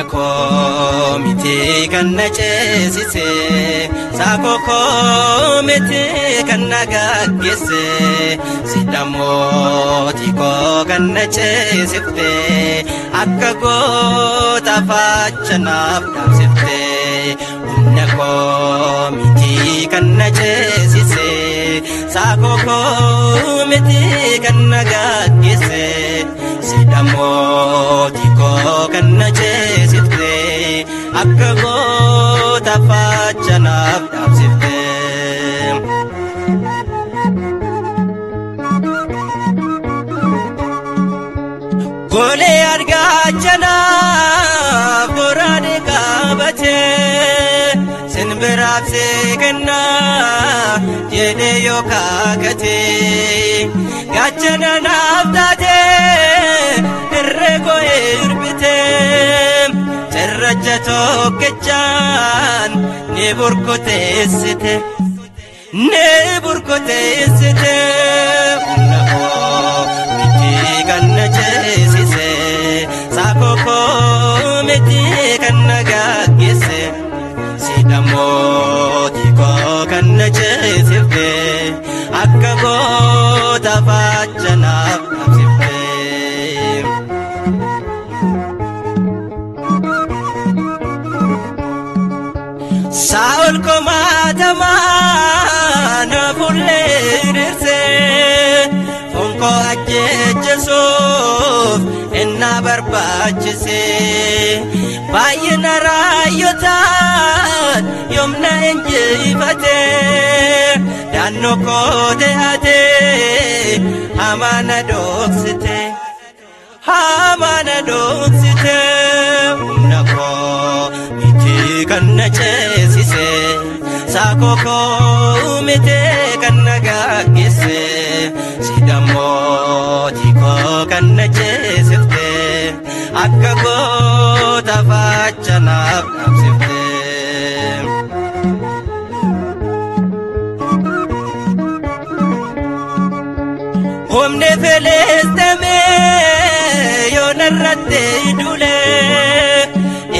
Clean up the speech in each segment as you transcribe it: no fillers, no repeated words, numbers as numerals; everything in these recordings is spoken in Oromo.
Humna koo miti kan na ceesise, saakoo koo miti kan na gaggeesse, sidha mootii koo kan na ceesifte, akka goota faachanaaf dhaabsifte. Humna koo miti kan na ceesise, saakoo koo miti kan na gaggeesse, sidha mootii koo kan na ceesifte, akka goota faachanaaf dhaabsifte. Golee argaachanaa goraadee qabatee sinbiraaf seekannaa jedhee yoo kaakatee, gaachana naaf taatee irree koo hirbitee, cirracha tokkichaan ni burkuteessite, ni burkuteessite. Humna koo miti kan na ceesise, saakoo koo miti kan na gaggeesse, sidha mootii koo kan na ceesifte, akka goota faachanaaf dhaabsifte. Saa'ol komaatamaa na fuullee hiriirsee, foon koo ajjeechisuuf innaa barbaachise. Baay'ina raayyotaan yoomna injifate, daannoo koo te'atee hamaa na dhoksite, hamaa na dhoksite. Humna koo miti kan na ceesise, saakoo koo miti kan na gaggeesse, sidha mootii koo kan na ceesifte, akka goota faachanaaf dhaabsifte. Humni Filisxeemii yoo narratti duule,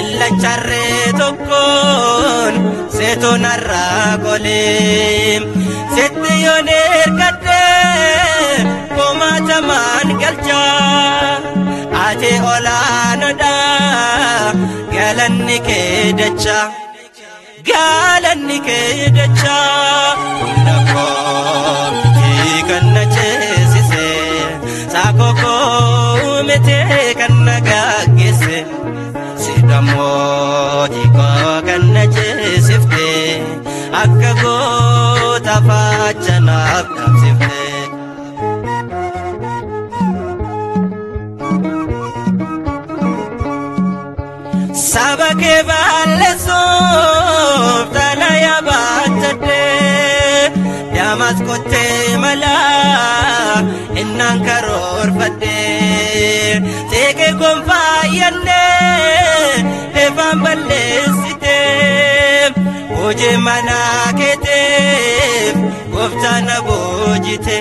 illacharree tokkoon seetoo narraa qolee. Sitti yoon ergadhe komaatamaan galcha, ati olaanoodha, galanni kee dacha, galanni kee dacha. Humna koo miti kan na ceesise, saakoo koo miti kan na gaggeesse, sidha mootii koo kan na ceesifte, akka goota faachanaaf dhaabsifte. Saba kee balleessuuf xalayaa baatadhee, Damasqootti malaa innaan karoorfadhee, seeqee gonfaayyannee ifaan balleessite. Hojii manaa keetiif gooftaan na boojite.